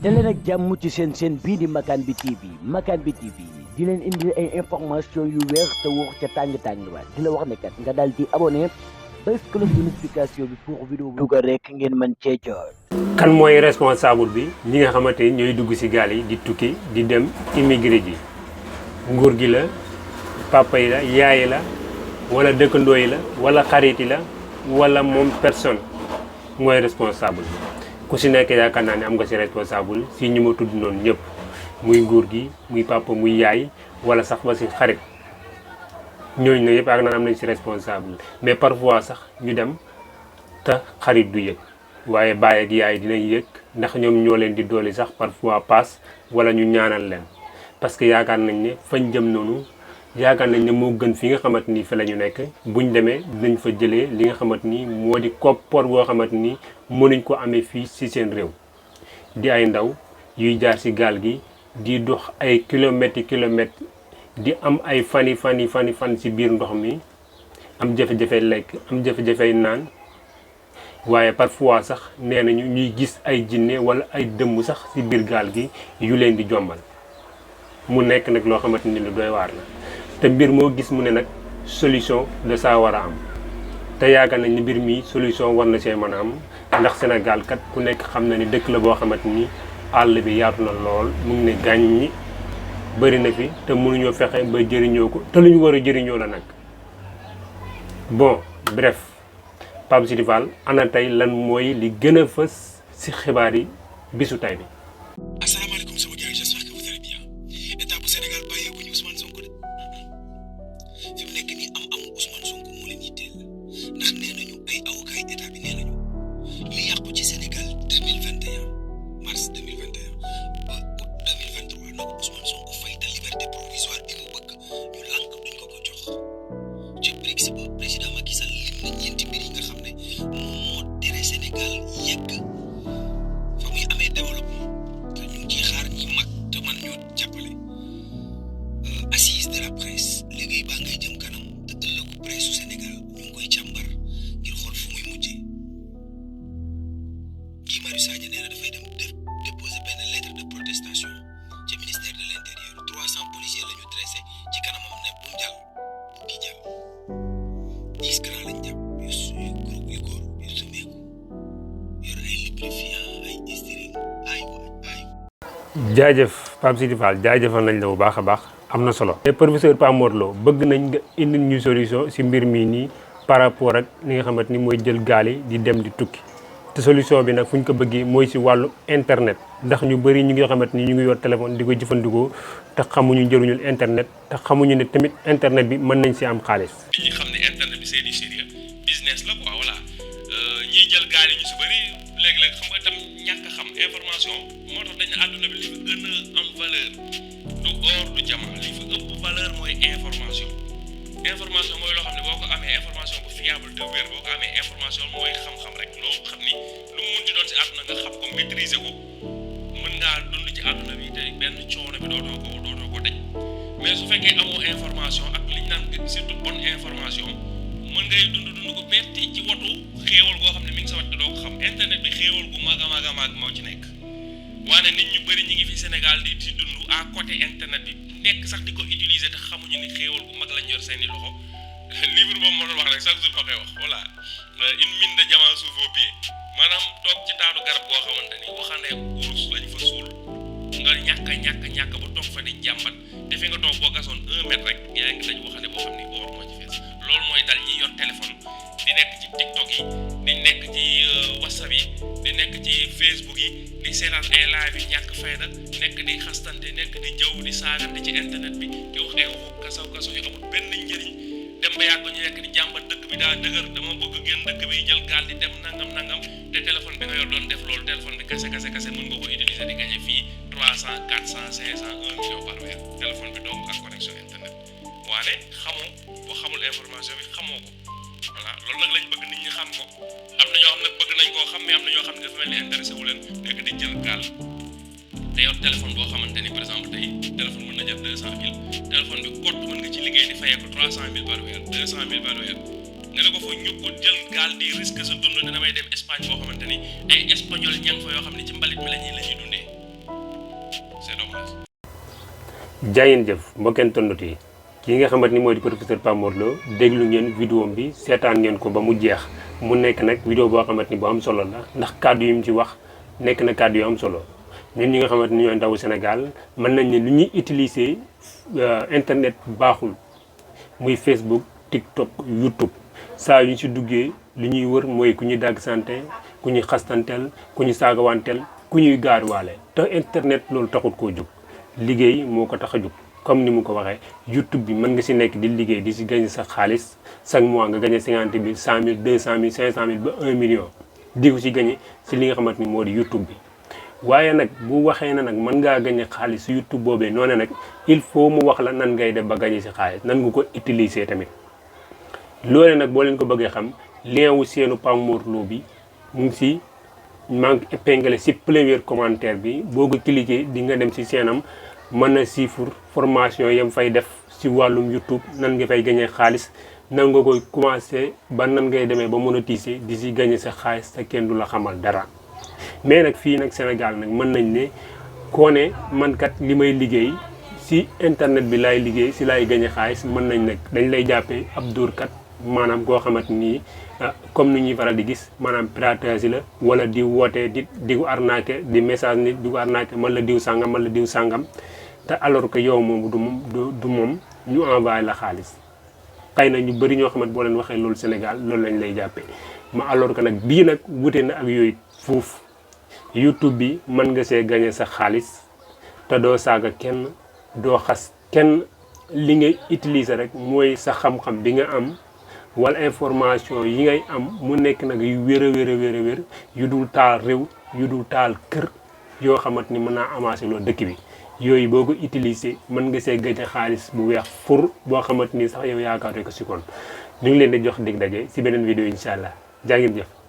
daleen ak jàmm ci seen bii di Makane bi TV Makane bi TV di leen indi ay information yu wér te wóor ca tàng-tàng ba di la wax ne kat nga daal di abonné bés cloche de notification bi pour vidéo bi dugal rek ngeen mën cee jot. kan mooy responsable bi ñi nga xamante ni ñooy dugg ci gaal yi di tukki di dem immigré ji nguur gi la papa yi la yaay la wala dëkkandoo yi la wala xarit yi la wala moom personne mooy responsable bi ku si nekk yaakaar naa ne am nga ci responsable si ñi ma tudd noonu ñëpp muy nguur gi muy papa muy yaay wala sax ba ci xarit ñooñu ne yëpp ak naan am nañ ci responsable mais parfois sax ñu dem te xarit du yëg waaye baay ak yaay dinañ yëg ndax ñoom ñoo leen di dooli sax parfois paas wala ñu ñaanal leen parce que yaakaar nañ ne fañ jëm noonu yaakaar nañ ne moo gën fi nga xamante ni fi la ñu nekk buñ demee dinañ fa jëlee li nga xamante ni moo di koppar boo xamante ni mënuñ ko amee fii ci seen réew di ay ndaw yuy jaar ci gaal gi di dox ay kilomètres di am ay fan ci biir ndox mi am jafe-jafe lekk am jafe-jafe naan waaye parfois sax nee nañu ñuy gis ay jinne wala ay dëmm sax ci biir gaal gi yu leen di jombal mu nekk nag loo xamante ni lu doy waar la te mbir moo gis mu ne nag solution de ça war a am te yaakaar nañ ni mbir mi solution war na see mën a am ndax Sénégal kat ku nekk xam na ni dëkk la boo xamante ni àll bi yaatu na lool mu ngi ne gàññi bëri na fi te mënuñoo fexe ba jëriñoo ko te lu ñu war a jëriñoo la nag bon bref Pape Sidi Fall ana tey lan mooy li gën a fës ci xibaar yi bisu tey bi. asalaamaaleykum sama gars yi j'espère que vous allez bien état bu Sénégal bàyyeeguñu Ousmane Sonko de fi mu nekk nii am Ousmane Sonko moo leen yitteel ndax nee nañu ay avocat yi état bi nee nañu li yàqu ci Sénégal 2021 mars 2021 ba août 2023 na ko Ousmane Sonko fay te liberté provisoire bi mu bëgg ñu lànk duñ ko jox ci Brexit ba président Macky Sall lim na ñeenti mbir yi nga xam ne moom moo tere Sénégal yegg fa muy amee développement te ñu ngi ciy xaar ñi mag te man ñoo jàppale assise de la presse liggéey baa ngay jëm kanam te ëllëgu presse su Sénégal ñu ngi koy càmbar ngir xool fu muy mujjee Guy Marius Sagna nee na dafay dem déposer benn lettre de protestation ci ministère de l'intérieur 300 policiers la ñu dressé ci kanamam ne bu mu jàll di jàll 10 grands lañ jàpp yu groupe yu góor yu sumeeku yor ay lubrifiant ay styrine ay jaajëf Pape Sidi Fall jaajëfal nañ la bu baax a baax am na solo. te professeur Pape Mor Lo bëgg nañ nga indi ñu solution ci mbir mii nii par rapport ak li nga xamante ni mooy jël gaal yi di dem di tukki te solution bi nag fu ñu ko bëggee mooy ci wàllu internet ndax ñu bëri ñu ngi xamante ni ñu ngi yor téléphone di ko jëfandikoo te xamuñu njëriñul internet te xamuñu ne tamit internet bi mën nañ ci am xaalis. nit ñi xam ne internet bi c'est du sérieux business la quoi voilà ñiy jël gaal yi ñu si bëri léeg-léeg xam nga tam ñàkk xam information moo tax dañ ne àdduna bi li fi gën a am valeur du or du jamono li fi ëpp valeur mooy information mooy loo xam ne boo ko amee information bu fiable te wér boo ko amee information mooy xam-xam rek loo xam ni lu mu munti doon si àdduna nga xam ko maîtriser ko mën ngaa dund ci àdduna bi te benn coono bi dootoo ko daj mais su fekkee amoo information ak li ñu naan surtout bonne information mën ngay dund ko metti ci watu xéewal goo xam ne mi ngi sa wat te doo ko xam internet bi xéewal gu mag a mag moo ci nekk waane nit ñu bëri ñi ngi fi Sénégal di dund à côté internet bi nekk sax di ko utiliser te xamuñu ni xéewal gu mag lañ yor seeni loxo livre boobu moo doon wax rek chaque jour ma koy wax voilà une mine de diamants sous vos pieds maanaam toog ci taatu garab goo xamante ni waxandee urus lañ fa suul nga ñàkk ba toog fa di jàmbat te fi nga toog boo gasoon 1 mètre rek yaa ngi dañ waxande boo xam ni or moo ci fees loolu mooy dal ñi yor téléphone di nekk ci TikTok yi di nekk ci WhatsApp yi di nekk ci Facebook yi di seetaan ay live yi ñàkk fayda nekk di xastante nekk di jëw di saagante ci internet bi di wax ay waxu kasaw yu amul benn njëriñ dem ba yàgg ñu nekk di jàmbat dëkk bi daa dëgër dama bëgg génn dëkk bi jël gaal di dem nangam te téléphone bi nga yor doon def loolu téléphone bi kase mën nga ko utiliser di gagné fii 300 400 500 1 million par weer téléphone bi dong ak connexion internet waane xamoo boo xamul information bi xamoo ko voilà loolu nag lañ bëgg nit ñi xam ko am na ñoo xam nag bëgg nañ koo xam mais am na ñoo xam ne dafa mel ni intéressé wu leen nekk di jël gaal te yor téléphone boo xamante ni par exemple tey téléphone mën na jar 200 000 téléphone bi kott mën nga ci liggéey di fayee ko 300 000 par weer 200 000 par weer nga ne ko fa ñu ko jël gaal di risque sa dund ne damay dem Espagne boo xamante ni ay espagnol ña nga fa yoo xam ne ci mbalit mi la ñuy dundee jaayeen jëf mbokkeen tonnut yi kii nga xamante ni mooy di professeur Pape Mor Lo déglu ngeen vidéo bi seetaan ngeen ko ba mu jeex mu nekk nag vidéo boo xamante ni bu am solo la ndax kàddu yi mu ci wax nekk na kàddu yu am solo ñun ñi nga xamante ni ñooy ndawu Sénégal mën nañ ne lu ñuy utiliser internet baaxul muy Facebook TikTok YouTube saa yu ñu si duggee li ñuy wër mooy ku ñuy dagg santé ku ñuy xastanteel ku ñuy saagawanteel ku ñuy gaaruwaale te internet loolu taxut koo jóg liggéey moo ko tax a jóg comme ni mu ko waxee YouTube bi mën nga si nekk di liggéey di si gagné sa xaalis chaque mois nga gagné 50 000 100 000 200 000 500 000 ba 1 million di ko si gagné si li nga xamante ni moo di YouTube bi. waaye nag bu waxee na nag mën ngaa gagné xaalis si YouTube boobee noonu nag il faut mu wax la nan ngay def ba gagné si xaalis nan nga ko utiliser tamit. loole nag boo leen ko bëggee xam lien wu seenu Pape Mor Lo bi mu ngi si maa ngi épinglé si premier commentaire bi boo ko cliqué di nga dem si seenam mën na siifur formation yam fay def si wàllum YouTube nan nga fay gagné xaalis nan nga koy commencé ba nan ngay demee ba monétiser di si gagné sa xaalis te kenn du la xamal dara. mais nag fii nag Sénégal nag mën nañ ne koo ne man kat li may liggéey si internet bi laay liggéey si laay gagné xaalis mën nañ nag dañ lay jàppee ab dóorkat maanaam koo xamante ni comme ni ñuy faral di gis maanaam piratage la wala di woote di ko arnaqué di message nit di ko arnaqué man la diw sàngam man la diw sàngam te alors que yow moom du moom ñu envoyé la xaalis xëy na ñu bëri ñoo xamante boo leen waxee loolu Sénégal loolu lañ lay jàppee ma alors que nag bii nag wute na ak yooyu fuuf YouTube bi mën nga see gagné sa xaalis te doo saaga kenn doo xas kenn li ngay utiliser rek mooy sa xam-xam bi nga am wala information yi ngay am mu nekk nag yu wér a wér yu dul taal réew yu dul taal kër yoo xamante ni mën naa avancé loolu dëkk bi yooyu boo ko utiliser mën nga see gagné xaalis bu weex fur boo xamante ni sax yow yaakaaree ko si kon ñu ngi leen di jox dig daje si beneen vidéo incha allah jaa ngeen jëf.